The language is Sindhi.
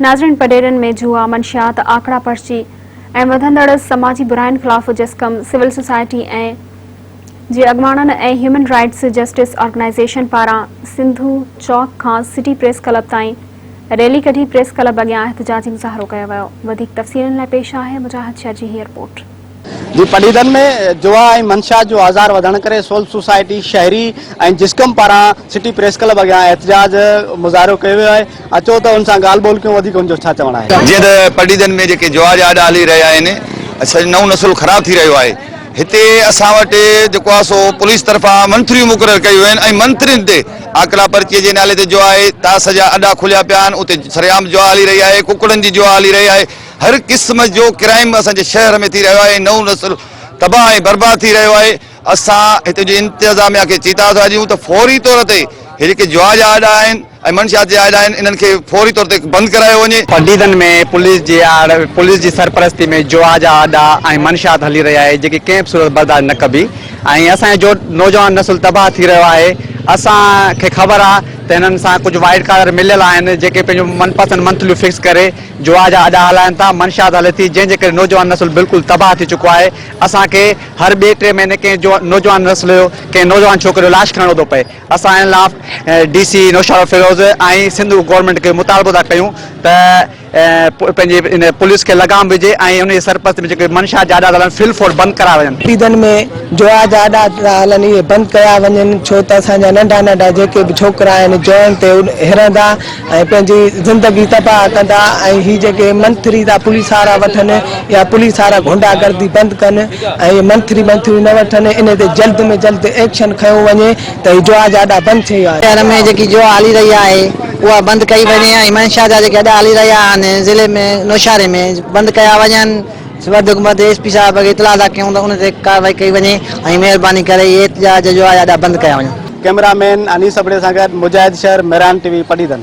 ناظرين پڊيرن ۾ جوا، منشيات، آڪڙا پرچي ۽ وڌندڙ سماجي براين خلاف جسقم، سول سوسائٽي ۽ جي اڳواڻن ۽ هيومن رائٽس جسٽس آرگنائيزيشن پاران سنڌو چوڪ کان سٽي پريس ڪلب تائين ريلي ڪڍي پريس ڪلب اڳيان احتجاجي مظاهرو ڪيو ويو. وڌيڪ تفصيلن لاء پيش آهي مجاهد شر جي هي رپورٽ. جي پڊعيدن ۾ جوا ۽ منشيات جو آزار وڌڻ ڪري سول سوسائٽي، شهري ۽ جسقم پاران سٽي پريس ڪلب اڳيان احتجاج مظاهرو ڪيو ويو آهي اچو ته ان سان ڳالهه ٻولهه ڪيون وڌيڪ ان جو ڇا چوڻ آهي. جيئن ته پڊعيدن ۾ جيڪي جوا جا اڏا هلي رهيا آهن سڄو نئون نسل خراب ٿي رهيو آهي هتي اسان وٽ جيڪو آهي سو پوليس طرفان منٿريون مقرر ڪيون ويون آهن ۽ منٿرين تي آڪلا پرچي جي نالي تي جوا آهي تاس جا اڏا کليا پيا آهن اتي سرعام جوا هلي رهي آهي ڪڪڙن جي جوا هلي رهي آهي هر قسم جو ڪرائيم اسان جي شهر ۾ ٿي رهيو آهي ۽ نئون نسل تباهه ۽ برباد ٿي رهيو آهي اسان هتي جي انتظاميا کي چيتا ٿا ڏيون ته فوري طور تي هي جيڪي جوا جا اڏا آهن ۽ منشيات جا اڏا آهن انهن کي فوري طور تي بند ڪرايو وڃي. پڊعيدن ۾ پوليس جي آڙ پوليس جي سرپرستي ۾ جوا جا اڏا ۽ منشيات هلي رهي آهي جيڪي ڪنهن به صورت برداشت نه ڪبي ۽ اسان جو نوجوان نسل تباهه ٿي رهيو آهي اسان کي خبر آهي ته هنن سان ڪجهه وائيٽ ڪالر مليل آهن جيڪي پنهنجون من پسند منٿليون فڪس ڪري جوا جا اڏا هلائن ٿا، منشيات هلي ٿي، جنهن جي ڪري نوجوان نسل بلڪل تباهه ٿي چڪو آهي، اسان کي هر ٻئي ٽي مهيني ڪنهن نوجوان نسل جو ڪنهن نوجوان ڇوڪري جو لاش کڻڻو ٿو پئي، اسان ان لاء D C Naushahro Feroze ۽ Sindh government کي مطالبو ٿا ڪيون ته پنهنجي ان پوليس کي لغام وجهي ۽ ان جي سرپرستي ۾ جيڪي منشيات جا اڏا ٿا هلن في الفور بند ڪرايا وڃن. عيدن ۾ جوا جا اڏا ٿا هلن اهي بند ڪيا وڃن ڇو ته اسان جا ننڍا ننڍا جيڪي به ڇوڪرا آهن جوئن تي هرندا ۽ پنهنجي زندگي تباهه ڪندا ۽ هي جيڪي منٿري ٿا پوليس وارا وٺن يا پوليس وارا گهنڊا گردي بند ڪن ۽ منٿري منٿريون نه وٺن انهي تي جلد ۾ جلد ايڪشن کنيو وڃي ته هي جوا جا اڏا بند ٿي ويا. شهر ۾ جيڪي جوا هلي رهي آهي اها بند ڪئي وڃي ۽ منشيات جا جيڪي اڏا هلي رهيا آهن ضلعي ۾ نوشهري ۾ بند ڪيا وڃن وڌ کان وڌ ايس پي صاحب کي اطلاع ٿا ڪيون ته ان تي ڪارروائي ڪئي وڃي ۽ مهرباني ڪري اهي احتجاج جوا جا اڏا بند ڪيا وڃن. ڪئميرا مين انيس ابڙي سان گڏ مجاهد شهر، مهراڻ ٽي وي، پڊعيدن.